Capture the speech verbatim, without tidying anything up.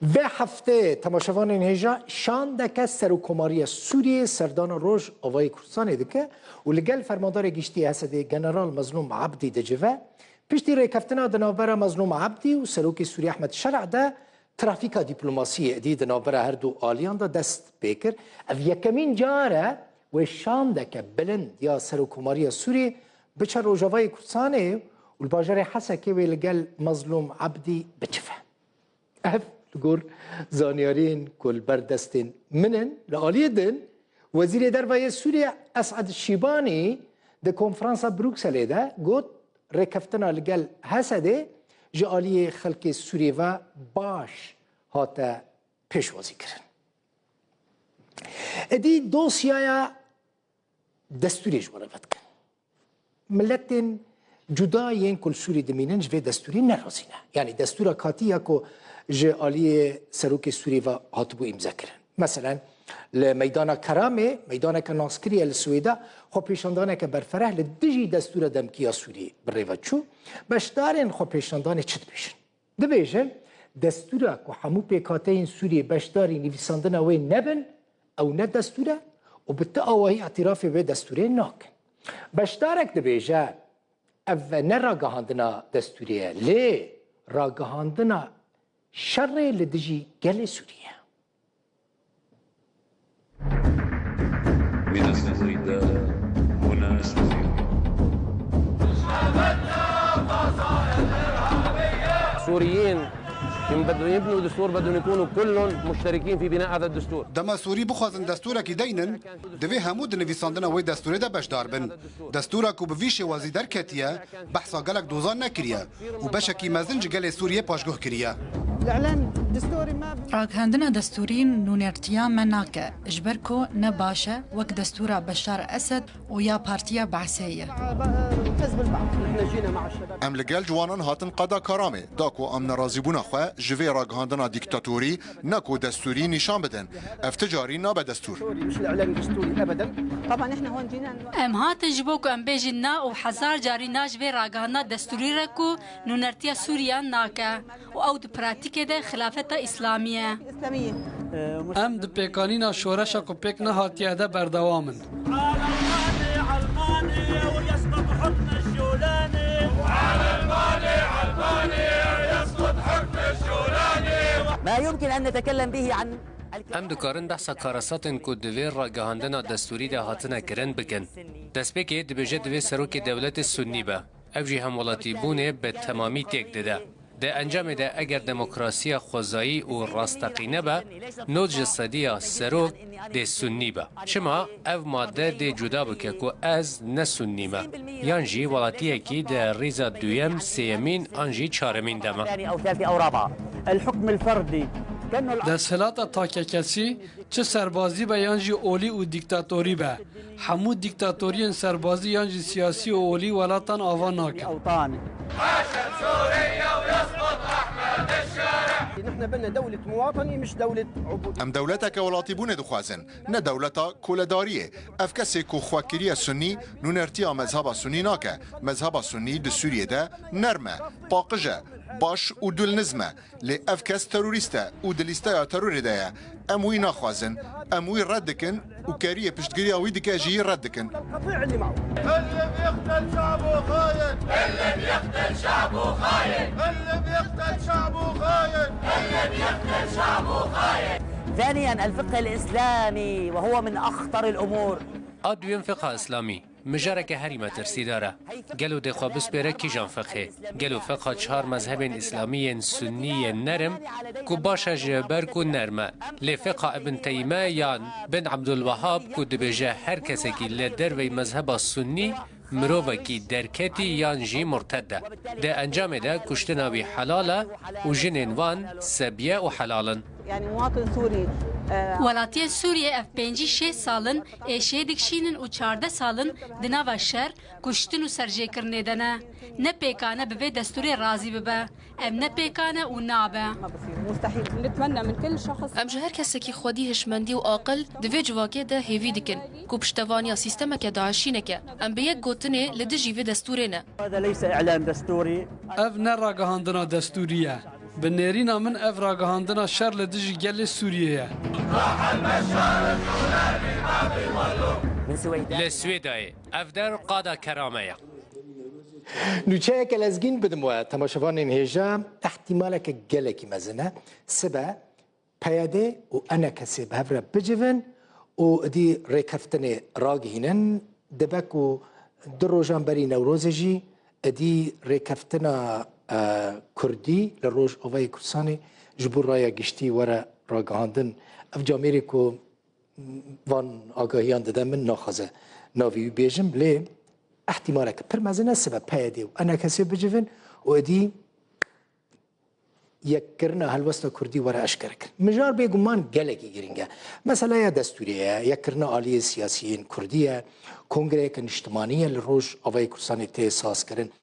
Vê heftê temaşevanên hêja şandeke Serokkomariya Sûriyê serdana Rojavayê Kurdistanê dike û li gel Fermandarê Giştî H S D'ê General Mezlûm Ebdî dicive. Piştî rêkeftina di navbera Mezlûm Ebdî û Serokê Sûrî Ehmed Şer'a de trafîka dîplomasiyê êdî di navbera her du aliyan de dest pê kir. Ev yekemîn car e wê şandeke bilind ya Serokkomariya Sûriyê biçe Rojavayê Kurdistanê û li bajarê Hesekê wê li gel Mezlûm Ebdî bicive. Ev li gor zanyariyên ku li ber destên min in. Li aliyê din, Wezîrê Derve yê Sûriye Esad Şîbanî di konferansa Brukselê de got, rêkeftina li gel H S D'ê ji aliyê xelkê Sûriyê ve baş hate pêşwazîkirin. Êdî dosyaya destûrê ji we re vedikin. Miletên cuda yên ku li Sûrî dimînin ji vê destûrê nerazî ne. Yanî destûra katî ya ku ji aliyê serokê Sûrî ve hatibû îmzekirin. Meselen, li meydana Keramê, meydaneke naskirî ye li Swêda, xwepêşandaneke berfereh li dijî destûra demkî ya Sûrî bi rê ve çû. Beşdarên xwepêşandanê çi dibêjin? Dibêjin, destûra ku hemû pêkhateyên Sûriyê beşdarî nivîsandina wê nebin, ew ne destûr e û bi ti awahî îtirafê wê destûrê nakin. Beşdarek dibêje, ev ne ragihandina destûrê ye, lê ragihandina şerê li dijî gelê Sûriyê ye. من السويداء هنا سوريا. السوريين يوم بدهم يبنوا دستور بدهم يكونوا كلهم مشتركين في بناء هذا الدستور. Dema Sûrî bixwazin destûrekî deynin, divê hemû di nivîsandina wê destûrê de beşdar bin. Destûra ku bi vî şêwazî derketiye, behsa gelek dozan nekiriye û beşekî mezin ji gelê Sûriyê paşguh kiriye. Ragihandina destûrî nûnertiya me nake, ji ber ku ne baş e wek destûra Beşar Esed û ya Partiya Behsê ye. Em li gel ciwanan hatin qada Karamê, da ku em nerazîbûna xwe ji vê ragihandina dîktatorî, ne ku destûrî nîşan bidin. Ev ti carî nabe destûr. Em hatin ji bo ku em bêjin na û hezar carî na ji vê ragihandina destûrî re ku nûnertiya Sûriyan nake û ew di pratîkê de xilafeta Îslamî ye. Em di pêkanîna şoreşa ku pêk nehatiye de berdewam in. ما يمكن أن نتكلم به عن Em dikarin behsa karasatên ku di vê ragihandina destûrî de hatine kirin bikin. Destpêkê dibêje divê serokê dewletê sunnî be. Ev jî hemwelatîbûnê bi temamî têk dide. Di encamê de eger demokrasiya xwezayî û rasteqîne be, nod ji sediya serok dê sunnî be. Çima ev madde dê cuda bike ku ez ne sunnî me? Yan jî welatiyekî di rîza duyem, sêyemîn an jî çaremîn de me. ثاني أو ثالثة أو رابعة. الحكم الفردي. كأنه Desthilata takekesî, çi serbazî be yan jî olî û dîktatorî be, hemû dîktatoriyên serbazî yan jî siyasî û olî welatan ava nakin. أوطان. نحن بدنا دولة مواطنة، مش دولة عبودية. Em dewleteke welatîbûnê dixwazin, ne dewleta koledariyê. Ev kesê ku xwe kiriye sunnî, nûnertiya mezheba sunnî nake. Mezheba sunnî di Sûriyê de nerm e, paqij e, baş û dilniz me. Lê ev kes terorîst e û di lîsteya terorê de ye. Em wî naxwazin. Em wî red dikin û keriyê piştgiriya wî dike jî red dikin. اللي بيقتل شعبه خاين. اللي بيقتل شعبه خاين. اللي بيقتل شعبه خاين. اللي بيقتل شعبه خاين. ثانيا، الفقه الإسلامي، وهو من أخطر الأمور. A duyem fiqha îslamî. Mijareke herî metirsîdar e. Gelo dê xwe bispêre kîjan fiqhê? Gelo fiqha çar mezhebên îslamî yên sunnî yên nerm, ku baş e ji ber ku nerm e. Lê fiqha Ibn Teyme yan Bin Abdulwehab ku dibêje her kesekî li derveyî mezheba sunnî mirovekî derketî yan jî murted e. Di encamê de kuştina wî helal e û jinên wan sebiye û helal in. يعني مواطن سوري، آه، Welatiyên Sûriyê ev pêncî şêst sal in êşê dikişînin û çardeh sal in di nava şer, kuştin û serjêkirinê de ne. Ne pêkan e bi vê destûrê razî bibe. Ev ne pêkan e û nabe. ما بصير، مستحيل. نتمنى من كل شخص Em ji her kesekî xwedî hişmendî û aqil di vê civakê de hêvî dikin ku piştevaniya sîstemeke DAIŞî neke. Em bi yek gotinê li dijî vê destûrê ne. هذا ليس إعلان دستوري. Ev ne ragihandina destûrî ye. Bi nêrîna min ev ragihandina şer li dijî gelê Sûriyê ye. Li Swêdayê ev der qada kerame ye. Nûçeyeke lezgîn bidim we temaşevanên hêja, ehtimaleke gelekî mezin e. Sibe P Y D û E N K S bi hev re bicivin û idî rêkeftinê ragihînin. Dibe ku du rojan berî Newrozê jî idî rêkeftina e, Kurdî li Rojavayê Kurdistanê ji bo raya giştî were ragihandin. Ev camêrê ku van agahiyan dide min naxwaze navê wî bêjim, lê ehtimaleke pir mezin e sibe P Y D û E N K S bicivin û idî yekkirina helwesta Kurdî were eşkere kirin. Mijar bêguman gelekî girîng e. Meseleya destûrê ye, yekkirina aliyê siyasiyên Kurdî ye, kongreyeke niştimanî ye li Rojavayê Kurdistanê tê sazkirin.